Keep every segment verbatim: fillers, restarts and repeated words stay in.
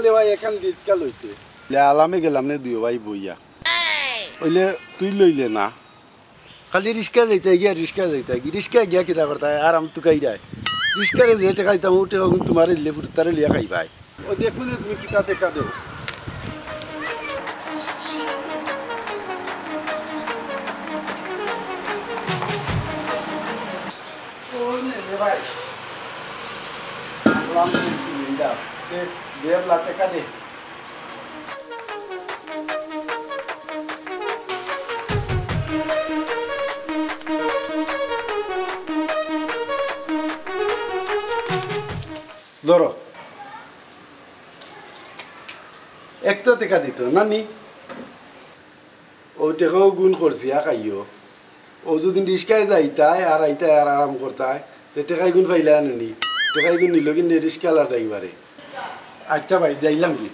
লে ভাই, এখান রিক্সা লইতে। লে আলামে গেলাম নে দুইও ভাই বইয়া। অইলে তুই লইলে না। খালি রিক্সা যাইতায় গিয়া, রিক্সা যাইতায় গি, রিক্সা গিয়া কিতা করতায়? আরাম তুকাইরায়। রিক্সারে যে টেকা দিতাম, অউ টেকা অগুন তুমারে দিলে ফুরুতারে লইয়া খাইবায়। ও দেখো নে তুমি কিতা টেকা দেও। ও নে রে ভাই। আনলাম দুই তিন দিন দা। দে, দে লা টেকা দে। ধরো। একটা টেকা দিত, নানি? অউ টেকাও গুণ করছি, আ খাইও। অউ যদি রিক্সায় যাইতায়, আর আইতায়, আর আরাম করতায়, তে টেকাই গুণ পাইলায় নানি? টেকাই গুণ নিল কিন্তু রিক্সাওয়ালা ড্রাইভারে। আচ্ছা ভাই, যাইলাম কি?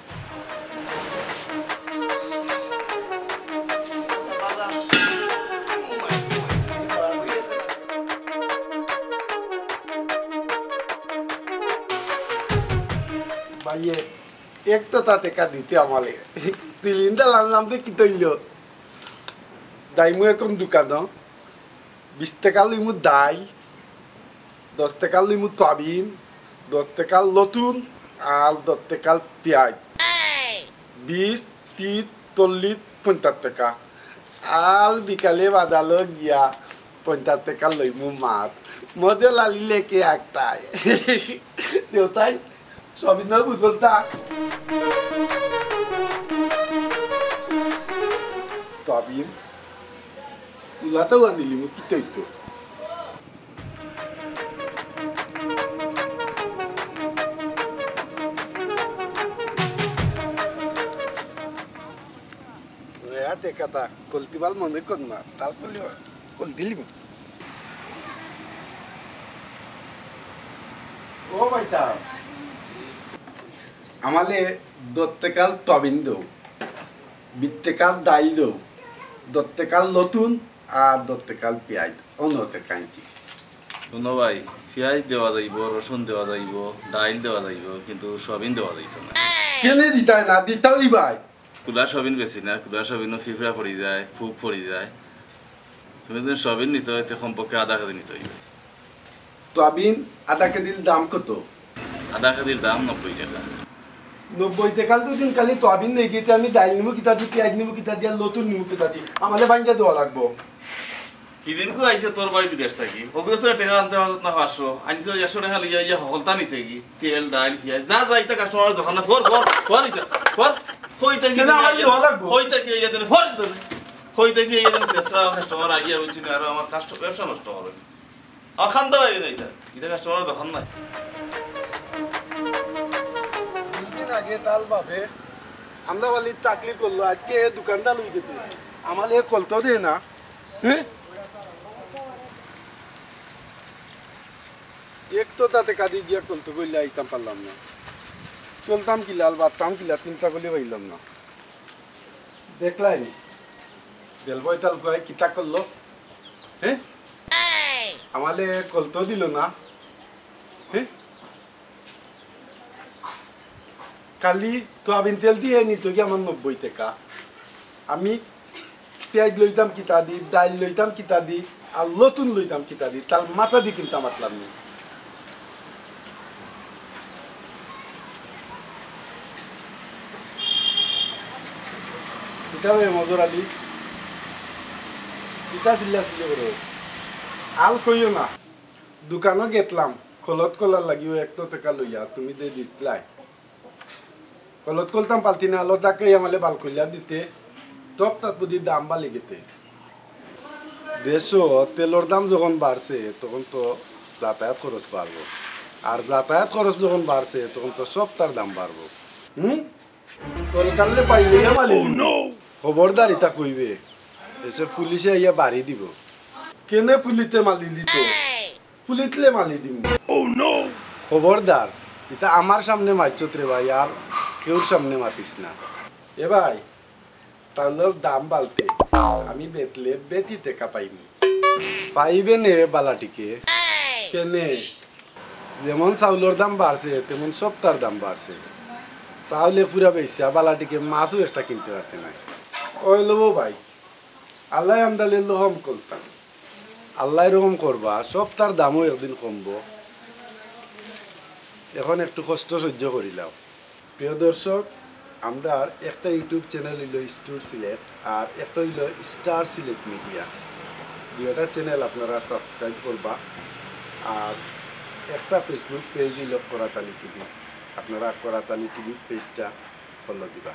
ভাইয়ে, একটা টেকা দিতে আমারে। তিলিন্দা লানলাম যে কিতা অইলো? যাইমু এখন দোকানো, বিশ টেকা লইমু ডাইল, দশ টেকা লইমু তবিন, দশ টেকা লতুন, আর দশ টেকা পিয়াজ। বিশ, ত্রিশ, চল্লিশ, পঞ্চাশ টেকা। আর বিকালে বাজারো গিয়া পঞ্চাশ টেকা লইমু মাছ। মজা লালিলে কে আক্তায়। দেউতাই, সবিন না বুঝলতা। তবিন, উলাতাও আনিলিমু, কিতা অইতো? রে, আতে কাতা, কলতিবাল মনে কর না, তাল কলি, কলতিলিমু। ও ভাইটা, আমালে দশ টেকার তবিন দেও, বিশ টেকার ডাইল দেও, দশ টেকার লতুন আর দশ টেকার পিয়াজ, অন্য টেকা আনছি। হুনো ভাই, পিয়াজ দেওয়া যাইবো, রসুন দেওয়া যাইবো, ডাইল দেওয়া যাইবো, কিন্তু সবিন দেওয়া যাইতো না। কেনে দিতায় না? দিতাও ভাই। কুলা সবিন বেশি না, কুলা সবিনও ফিফড়া পড়ি যায়, ফুক পড়ি যায়। তুমি যদি সবিন নিতে অয়, তে কমপক্ষে আধা কেজি নিতে অইবো। তবিন আধা কেজির দাম কত? আধা কেজির দাম নব্বই টেকা। নব্বই টেকা তো দিন খালি তবিন নেই গিয়ে, আমি ডাইল নিমু কিতা দি, পিয়াজ নিমু কিতা দি, আর লতুন নিমু কিতা দি? আমারে ভাঙ্গা দেওয়া লাগবো। হিদিনকু আইছে তোর ভাই বিদেশ থাকি, অগুরে তো টেকা আনতে পারছত না পাঁচশো, আনছে একশো টেকা লইয়া ইয়া হকলতা নিতে গি, তেল, ডাইল, পিয়াজ, যা যা ইতা কাস্টমার দোকান না, ফর, ফর, ফর ইতা, ফর, কই থাকি কেন আমার দেওয়া লাগবো? কই থাকি ইয়া দেন, ফর ইতা, কই থাকি ইয়া দেন, শেষরা কাস্টমার আইয়া বুঝছি না, আর আমার কাস্টমার ব্যবসা নষ্ট করে। আর খান্দা অইবে না ইতা, ইতা কাস্টমার দোকান নাই। দুই দিন আগে তাল বাপে আমরা বালি চাকরি করলো, আজকে এ দোকানদার লই গেছে, আমারে কলতো দে না। হ্যাঁ? এক তো তাতে কাদি গিয়া কলতো কইলে আইতাম পারলাম না। চলতাম কিলা, আর বাঁচতাম কিলা, চিন্তা করলে পাইলাম না। দেখলাই নি? বেলবয় তাল কয় কিতা করলো? হ্যাঁ? আমালে কলতো দিল না। হ্যাঁ? কালি তো আবিন তেল দিয়ে নিত কি আমার নব্বই টাকা। আমি পিয়াজ লইতাম কিতা দি, ডাইল লইতাম কিতা দি, আর লতুন লইতাম কিতা দি, তার মাথা দি কিনতাম আতলাম নি। কিতা বে মজুর আলী? কিতা চিল্লা চিল্লি করস? আল কইও না। দোকানো গেতলাম, কলত কলার লাগিও একশো টাকা লইয়া, তুমি দে দিতলাই। কলত কলতাম পালতি না, আলো তাকে আমালে বাল কইলা দিতে, তপ তাত বুদ্ধি দাম বালি গেতে। দেশো তেলর দাম যখন বাড়ছে, তখন তো যাতায়াত খরচ বাড়বো। আর যাতায়াত খরচ যখন বাড়ছে, তখন তো সবতার দাম বাড়বো। হুম? তরকারলে পাইলে ইয়া মালি দিবো। খবরদার ইতা কইবে। এসে পুলিশে আইয়া বাড়ি দিবো। কেনে পুলিতে মালি দিত? পুলিতলে মালি দিমু। খবরদার, ইতা আমার সামনে মাতছত রে ভাই, আর কেউর সামনে মাতিস না। এ ভাই, তাইলর দাম বাড়তে, আমি বেতলে বেটি টেকা পাইমু। পাইবে নে বালাটিকে। কেনে? যেমন চাউলর দাম বাড়ছে, তেমন সবতার দাম বাড়ছে। চাউল এক পুরা বেচা, বালাটিকে মাছও একটা কিনতে পারতে নাই। ওই লবো ভাই, আল্লাহ আমদালিল্লাহ রহম করতা, আল্লাহ রহম করবা, সব তার দামও একদিন কমবো। এখন একটু কষ্ট সহ্য করিলাও। প্রিয় দর্শক, আমরার একটা YouTube চ্যানেল অইলো স্টোর সিলেট, আর একটা অইলো স্টার সিলেট মিডিয়া। দুইটা চ্যানেল আপনারা সাবস্ক্রাইব করবা, আর একটা Facebook পেজ অইলো করাতালি টিভি। আপনারা করাতালি টিভি পেজটা ফলো দিবা।